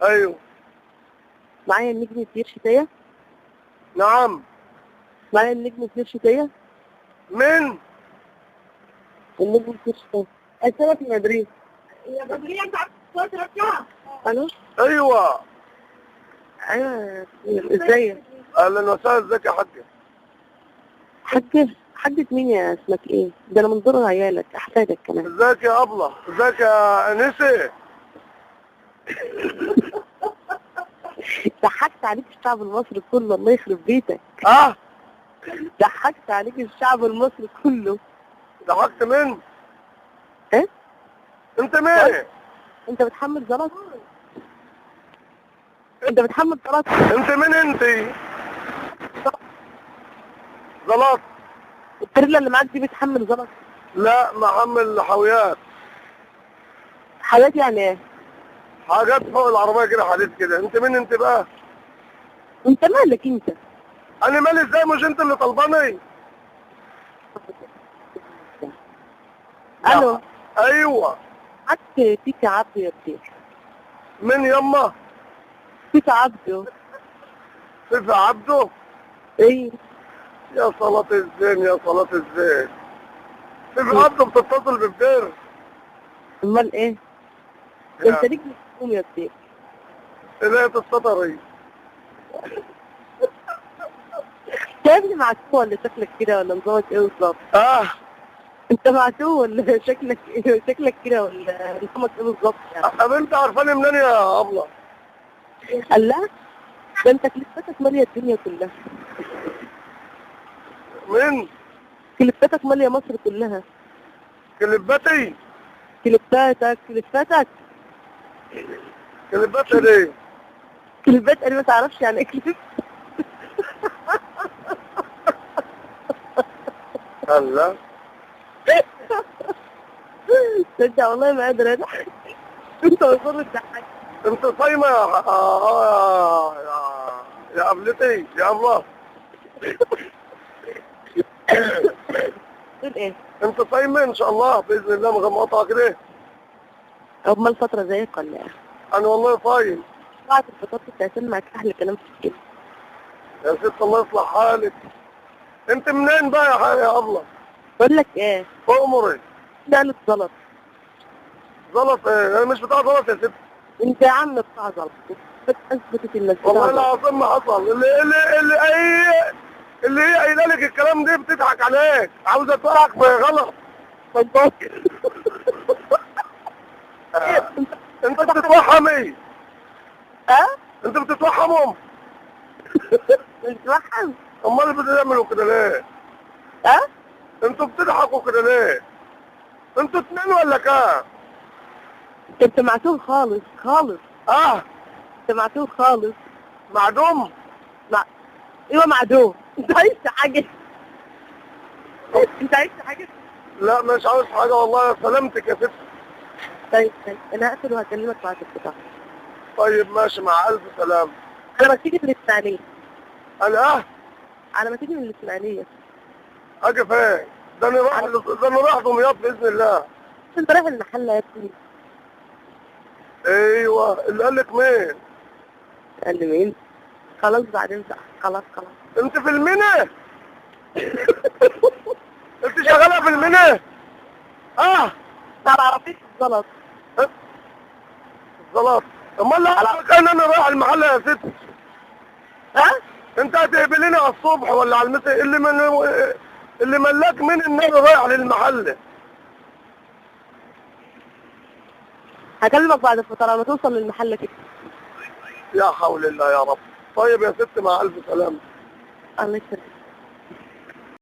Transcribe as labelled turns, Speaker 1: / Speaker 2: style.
Speaker 1: ايوه.
Speaker 2: معايا النجم كبير شتاية؟
Speaker 1: نعم.
Speaker 2: معايا النجم كبير شتاية؟
Speaker 1: مين؟
Speaker 2: النجم كبير شتاية. السمك يا بدرية.
Speaker 3: يا بدرية انت عارفة الصوت رجعها.
Speaker 2: الو.
Speaker 1: ايوه.
Speaker 2: ايوه ازيك؟
Speaker 1: اهلا وسهلا، ازيك يا حاجة؟
Speaker 2: حاجة؟ حاجة مين يا اسمك ايه؟ ده انا من دور عيالك، احفادك كمان.
Speaker 1: ازيك يا ابله؟ ازيك يا انسة؟
Speaker 2: ضحكت عليك الشعب المصري كله، الله يخرب بيتك.
Speaker 1: اه؟
Speaker 2: ضحكت عليك الشعب المصري كله.
Speaker 1: ضحكت مين؟
Speaker 2: ايه؟
Speaker 1: انت مين؟
Speaker 2: انت بتحمل زلط؟ انت بتحمل زلط؟
Speaker 1: انت مين انت؟ زلط.
Speaker 2: التريلا اللي معاك دي بتحمل زلط؟
Speaker 1: لا، محمل حاويات.
Speaker 2: حاويات يعني ايه؟
Speaker 1: حاجات فوق العربية كده، حديد كده. انت مين انت بقى؟
Speaker 2: انت مالك انت؟
Speaker 1: انا مالي ازاي؟ مش انت اللي طلباني؟
Speaker 2: الو.
Speaker 1: ايوه.
Speaker 2: معاك تيكا عبده يا كبير.
Speaker 1: مين يما؟
Speaker 2: تيكا عبده.
Speaker 1: تيكا عبده؟
Speaker 2: ايه.
Speaker 1: يا صلاة الزين، يا صلاة الزين. تيكا عبده بتتصل ببدير.
Speaker 2: امال ايه؟ ده انت ليك مفهوم يا كبير.
Speaker 1: ايه السطري؟
Speaker 2: انت يا ابني معتوه ولا شكلك كده ولا نظامك ايه بالظبط؟
Speaker 1: اه
Speaker 2: انت معتوه ولا شكلك ايه؟ شكلك كده ولا نظامك ايه بالظبط يعني؟
Speaker 1: طب انت عارفاني منين يا ابله؟
Speaker 2: الله، ده انت كليباتك ماليه الدنيا كلها.
Speaker 1: مين؟
Speaker 2: كليباتك ماليه مصر كلها.
Speaker 1: كليباتي؟
Speaker 2: كليباتك كليباتك
Speaker 1: كليبات ليه؟
Speaker 2: كليبات انا ما تعرفش يعني ايه كليب.
Speaker 1: الله.
Speaker 2: تصدق والله ما قادر اضحك. انت مصر تضحك.
Speaker 1: انت صايمه يا يا ابلتي يا الله.
Speaker 2: تقول ايه؟
Speaker 1: انت صايمه ان شاء الله باذن الله من غير مقاطعه كده؟
Speaker 2: امال فترة زيك ولا ايه؟
Speaker 1: انا والله صايم.
Speaker 2: بعد الفطار كنت هسمعك احلى كلام في الكلمة.
Speaker 1: يا ست الله يصلح حالك. انت منين بقى يا ابله؟
Speaker 2: بقول لك ايه؟
Speaker 1: امري.
Speaker 2: ده الزلط.
Speaker 1: زلط ايه؟ انا مش بتاع زلط يا ست.
Speaker 2: انت يا عم بتاع زلط. اثبتت انك بتاع
Speaker 1: والله العظيم ما حصل. اللي اللي اي اللي هي قايله لك الكلام ده بتضحك عليك، عاوزه توقعك في غلط.
Speaker 2: صدقك.
Speaker 1: انت بتتوحم ايه؟
Speaker 2: اه؟
Speaker 1: انت بتتوحمهم؟
Speaker 2: بتتوحم؟
Speaker 1: امال بتعملوا كده ليه؟
Speaker 2: اه؟
Speaker 1: انتوا بتضحكوا كده ليه؟ انتوا اتنين ولا كام؟
Speaker 2: انت معتوه خالص خالص.
Speaker 1: اه؟
Speaker 2: انت معتوه خالص.
Speaker 1: معدوم؟
Speaker 2: ايوه معدوم. انت عايز حاجة؟ انت عايز حاجة؟
Speaker 1: لا مش عاوز حاجة والله، سلامتك يا ست.
Speaker 2: طيب طيب انا هقفل وهكلمك بعد القطاع.
Speaker 1: طيب ماشي، مع الف سلامه.
Speaker 2: على ما تيجي من الاسماعيلية.
Speaker 1: انا اه؟
Speaker 2: على ما تيجي من الاسماعيلية.
Speaker 1: اجي فين؟ ده انا رايح، ده انا رايح دمياط باذن الله.
Speaker 2: انت رايح المحلة يا ابني.
Speaker 1: ايوه، اللي قال لك مين؟
Speaker 2: قال لي مين؟ خلاص بعدين بقى، خلاص خلاص.
Speaker 1: انت في المنى؟ انت شغالة في المنى؟ اه؟
Speaker 2: ما بعرفيش الزلط.
Speaker 1: الزلط؟ امال لا انا رايح المحل يا ست.
Speaker 2: ها؟
Speaker 1: انت هتقبليني على الصبح ولا على المساء؟ اللي من اللي ملاك مين ان انا رايح للمحل؟
Speaker 2: هكلمك بعد الفطار لما توصل للمحل كده.
Speaker 1: يا حول الله يا رب. طيب يا ست مع الف سلامه.
Speaker 2: الله يسلمك.